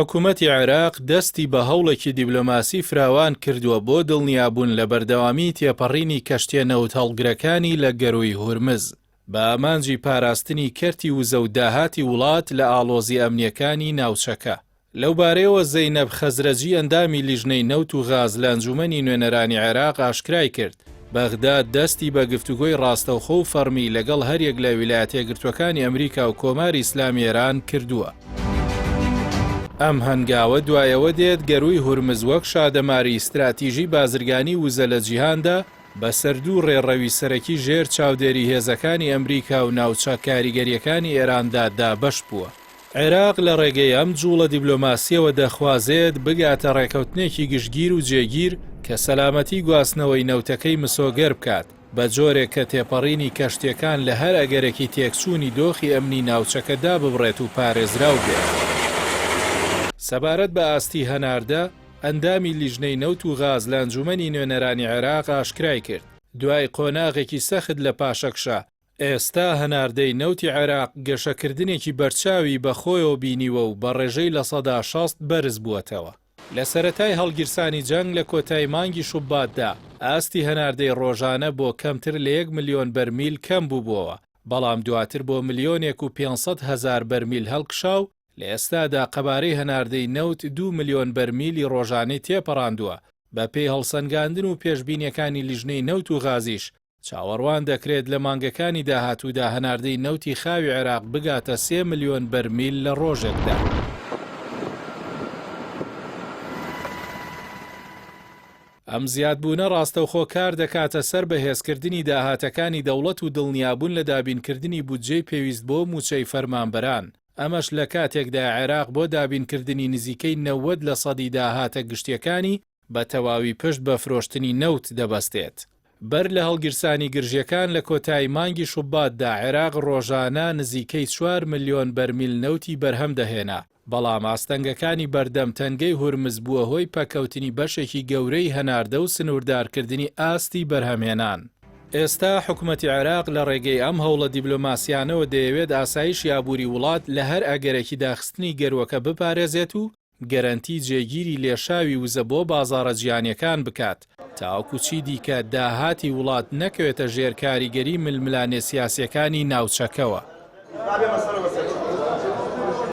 حکومەتی عێراق دەستی بە هەوڵێکی دیبلۆماسی فراوان کردووە بۆ دڵنیابوون لە بەردەوامیی تێپەڕینی کەشتییە نەوتهەڵگرەکانی لە گەرووی هورمز، بە ئامانجی پاراستنی کەرتی وزە و داهاتی وڵات لە ئاڵۆزییە ئەمنییەکانی ناوچەکە. لەوبارەیەوە زەینەب خەزرەجی ئەندامی لیژنەی نەوت و غاز لە ئەنجومەنی نوێنەرانی عێراق ئاشکرای کرد، بەغدا دەستی بە گفتوگۆی ڕاستەوخۆ و فەڕمی لەگەڵ هەریەک لە ویلایەتەیەکگرتووەکانی ئەمریکا و کۆماری ئیسلامی ئێران کردووە. ئەم هەنگاوە دوای ئەوە دێت گەرووی هورمز وەک شادەماری ستراتیژی بازرگانی وزە لە جیهاندا بەسەر دوو ڕێڕەوی سەرەکی ژێر چاودێری هێزەکانی ئەمریکا و ناوچە کاریگەرییەکانی ئێراندا دابەش بووە. عێراق لە ڕێگەی ئەم جووڵە دیبلۆماسییەوە دەخوازێت بگاتە ڕێکەوتنێکی گشتگیر و جێگیر کە سەلامەتی گواستنەوەی نەوتەکەی مسۆگەر بکات، بە جۆرێک کە تێپەڕینی کەشتییەکان لە هەر ئەگەرێکی تێکچوونی دۆخی ئەمنی ناوچەکە داببڕێت و پارێزراو بێت. سەبارەت بە ئاستی هەناردە، ئەندامی لیژنەی نەوت و غاز لە ئەنجوومەنی نوێنەرانی عێراق ئاشکرای کرد، دوای قۆناغێکی سەخت لە پاشەکشە، ئێستا هەناردەی نەوتی عێراق گەشەکردنێکی بەرچاوی بەخۆیەوە بینیوە و بە ڕێژەی 60% بەرزبووەتەوە. لە سەرەتای هەڵگیرسانی جەنگ لە کۆتایی مانگی شوباتدا، ئاستی هەناردەی ڕۆژانە بۆ کەمتر لە یەک ملیۆن بەرمیل کەم بووبووەوە، بەڵام دواتر بۆ ملیۆنێک و 500 هەزار بەرمیل هەڵکشا و لە ئێستادا قەبارەی هەناردەی نەوت دوو ملیۆن بەرمیلی ڕۆژانەی تێپەڕاندووە، بەپێی هەڵسەنگاندن و پێشبینییەکانی لیژنەی نەوت و غازیش، چاوەڕوان دەکرێت لە مانگەکانی داهاتوودا هەناردەی نەوتی خاوی عێراق بگاتە سێ ملیۆن بەرمیل لە ڕۆژێکدا. ئەم زیادبوونە ڕاستەوخۆ کار دەکاتە سەر بەهێزکردنی داهاتەکانی دەوڵەت و دڵنیابوون لە دابینکردنی بودجەی پێویست بۆ مووچەی فەرمانبەران، ئەمەش لە کاتێکدایە عێراق بۆ دابینکردنی نزیکەی 90 لەسەدی داهاتە گشتییەکانی بە تەواوی پشت بە فرۆشتنی نەوت دەبەستێت. بەر لە هەڵگیرسانی گرژییەکان لە کۆتایی مانگی شوباتدا عێراق ڕۆژانە نزیکەی چوار ملیۆن بەرمیل نەوتی بەرهەم دەهێنا، بەڵام ئاستەنگەکانی بەردەم تەنگەی هورمز بووە هۆی پەککەوتنی بەشێکی گەورەی هەناردە و سنووردارکردنی ئاستی بەرهەمهێنان. ئێستا حکومەتی عێراق لە ڕێگەی ئەم هەوڵە دیبلۆماسیانەوە دەیەوێت ئاسایشی ئابووری وڵات لە هەر ئەگەرێکی داخستنی گەرووەکە بپارێزێت و گەرەنتی جێگیری لێشاوی وزە بۆ بازاڕە جیهانییەکان بکات، تاوەکو چیدیکە داهاتی وڵات نەکەوێتە ژێر کاریگەری ململانێ سیاسییەکانی ناوچەکەوە.